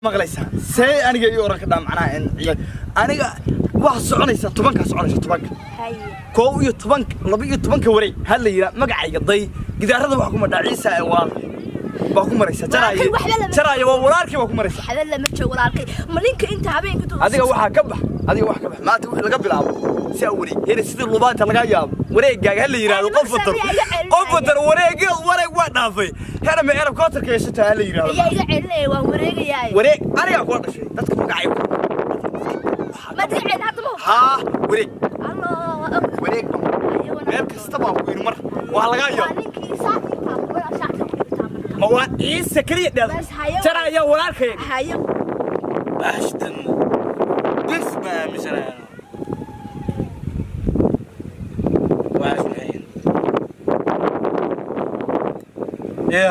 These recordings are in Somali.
Maqlaysaa? See aniga ii oran kadhaa macnaha in ciyaal aniga waxaa soconaysa 10-kaa soconaysa 10-ka. Haye. 11-ka, 12-ka wareeg ha la yidhaa magacayga day gidaarada wax kuma dhaa Ciisa ee walaalkay baa ku maraysa jaraaye. Walaalkay waxba lama- Jaraaye waa walaalkay baa ku maraysa. Xadal lama joogo walaalkay. Ma ninka inta habeenka intuu Adiga waxaa ka bax, adiga wax ka bax maanta wixii laga bilaabo si aa wareeg heri sidii lubaanta laga yaabo wareegaaga ha la yidhaahdo qof watar, qof watar wareeg wareeg waa dhaafay hera ma erab kootarka yeeshataa ha la yidhaahdo. Ayaa iga celinaya, waan wareegayaa. Wareeg anigaa kula dhashay dadka magacayga. Ma diga celin hadda ma Haa, wareeg. Allah. Wareeg meel kasta baan ku yidhi mar waa laga Waa yaabo. ninkii saakirtaa wala shaati ku dhigtaa marka. Ma waa Ciise keliya dheer. Bas hayo. Jaraya walaalkay. Hayo. Baashtan bes baa aaminsanaya. Waxaas maxay yihiin? Ya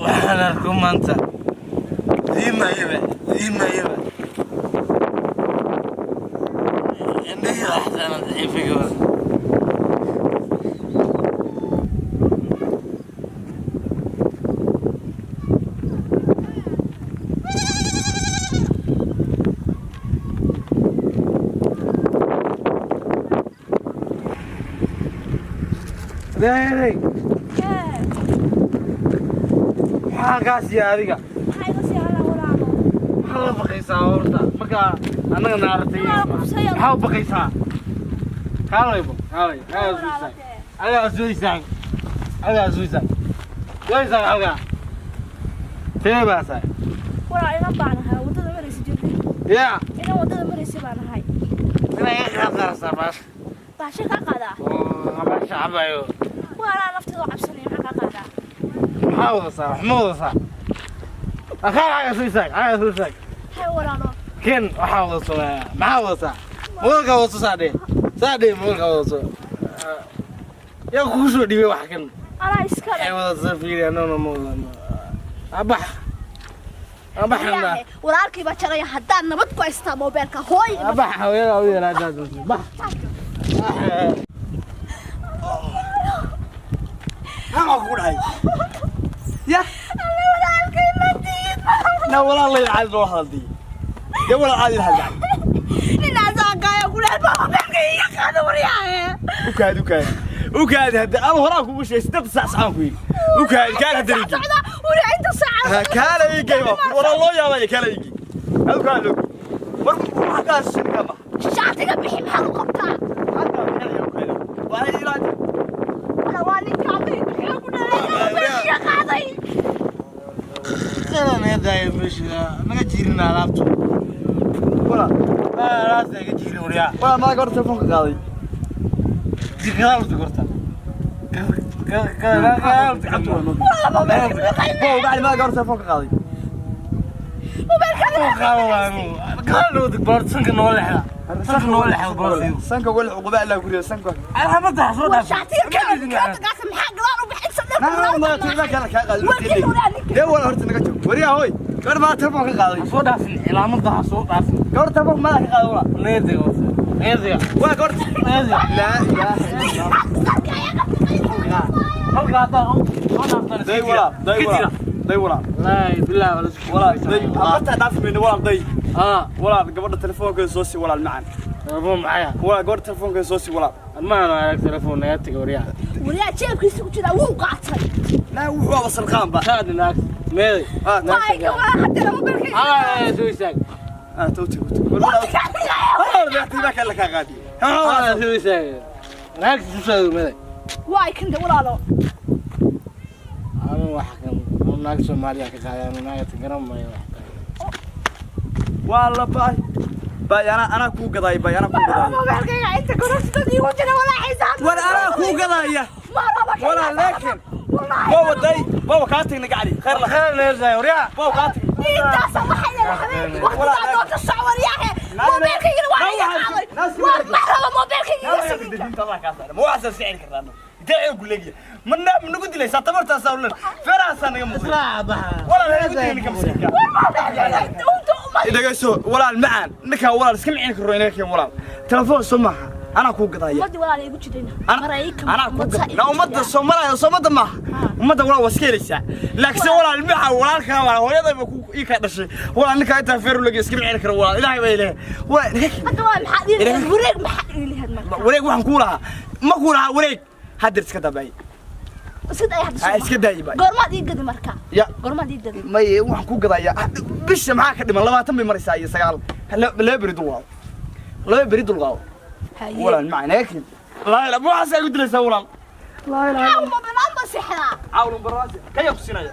waxaan arko maanta diimayaba diimayaba indhihii axsana daciifiga. Deeray, maxaa kaa siiya adiga? Maxaa iga sii halaa walaalo? Maxaa la baqaysaa horta markaa annaga naaratay? Waa qubsaya. Maxaa u baqaysaa? Kaalaybo kaalay, adigaa soo istaag, adigaa soo istaag, adigaa soo istaag, soo istaag halkaa tee baa saay. Walaa inan baan ahay waddada maraysa jirka. Ya. Inan waddada maraysa baan ahay. Inay iga qaadqaadsaa baasha. Baasha kaa qaadaa? Oo baasha cabayo. Walaa nafteeda oo cabsanaya, maxaa kaa qaadaa? Maxaa wadasaa? Wax ma wadasaa? Akaal xaga soo istaag, xaga soo istaag. Hay walaalo. Ken waxaa wadaso, maxaa wadasaa? Moolka wadaso saadhe saadhe, moolka wadaso yaa kugu soo dhibay wax kan? Anaa iskale. Ay wadaso fiiri, annaguna ma wadano. Abax abaxna. Yaahe, walaalkii baa jaraya haddaan nabad ku haystaa moobeelka hooy. Abax hooyada u yeelaa bax. Maxaa kugu dhacay ya? Alle walaalkay ma diid. Na walaal layl caadi loo hadaldiy dee, walaal caadi la hadlay. Ninaasaankaaya kuleel baa moobeelka iga qaada waryaahe. Ukaadi, ukaadi, ukaadi. Hadda ama horaan kugu sheegay 8 saac sacaan ku yidhi ukaadi kaal hadda igi. Socda wari inta saaca. Kaala igey baa waraa loo yaabaya, kaala igey adu kaala loo war waxa kaas shirka ma. Shaatiga bixi, maxaad u qabtaa? Hadda bixinaya, ukaadi waa ilaa. Wala waa ninka adii bixiyo ku dhalay moobeelka iga qaaday. Qala naga daaya meesha, naga jiirin alaabtu. Walaal. Alaabta naga jiirin waryaa. Walaal maa gabadha telefoonka qaaday? Gadaal gorta. Wala moobeelka iga qaaday. Bow gacli maa gabadha telefoonka qaaday? Moobeelka. Sanka wal uquba Allah guriga sanka. Shaatiga kaasa maxaa gadaal u bixinsa? Ma tiiba kala ka qaaday dee walaal, horta naga joog wariyaa hoy, gabadha maa telefoonka qaaday? Gabadha telefoonka maa ka qaaday walaal? Waa gabadha laa ilaaha illa Allah. Day walaal, day walaal, day walaal, walaal day habartaa dhaafi mayno walaal, day walaal gabadha telefoonkeeda soo sii walaal macan. Walaal gabadha telefoonkeeda soo sii walaal. Wariyaa jeebkiisa ku jira wuu qaatay. Naa wuxuu aba salqaan ba. Waay ka waa haddana moobeelka iga Tawti walaal tiiba kala ka qaadi. Waay kande walaalo. Naag Soomaaliya ka qaaday, naagta garan maayo wax. Waa la baay baay, anaa anaa kuu gadaay baay, anaa kuu gadaay. Moobeelkayga inta kororsidad iigu jira walaa xisaab. War anaa kuu gadaaya. Ma raba. Walaa laakiin bowa day bowa kaa tagna gacli khayr la bowa kaa tagna. Intaasa waxay leedahay habeenkii waqtigaa doonta soc waryaahe, moobeelkaygana waa iga qaaday. Waa ma raba moobeelkayga iga sigin. Ma waxaasaa sicir kartaa intee eegu leegya mana nagu dilaysaa tabartaasaa ulen feerahaasaa naga muuqday walaal ha nagu dilin ninka miskiinka. Inta uma Dhegeyso walaal macaan, ninkaa walaal iska micin karo inaga keen walaal telefoon soo maaha. Anaa kuu gadaya. Ummadii walaal igu jirayna. Maraykan. Anaa kuu gad na ummadda Soomaaliya, Soomada maaha. Ummadda walaal waa iska helaysaa, laakiinse walaal maxa walaalkaa waa hooyadayba ku ii kaa dhashay. Walaal, ninkaa intaa feer u lagi iskama celin karo walaal. Ilaahay baa ilaahay walaal. Hadda waa maxaad ii lahayd wareeg? Maxaad ii lahayd marka? Wareeg waxaan kuu lahaa, ma kuu lahaa wareeg. Haddeer iska dambeey. Iska day hadda. Ha, iska daay bay. Goormaad ii gadi marka? Ya. Goormaad ii gadi? May, waxaan kuu gadayaa bisha maxaa ka dhiman? 20 bay maraysaa iyo 9. 2 beri dulqaado, 2 beri dulqaado. Haye. Walaal macnaa laa ilaa waxaas ay ku dilaysaa walaal. Laa ilaa. Caawa mobilaan ba seexdaa. Caawlun baraasi kaya ku siinaya.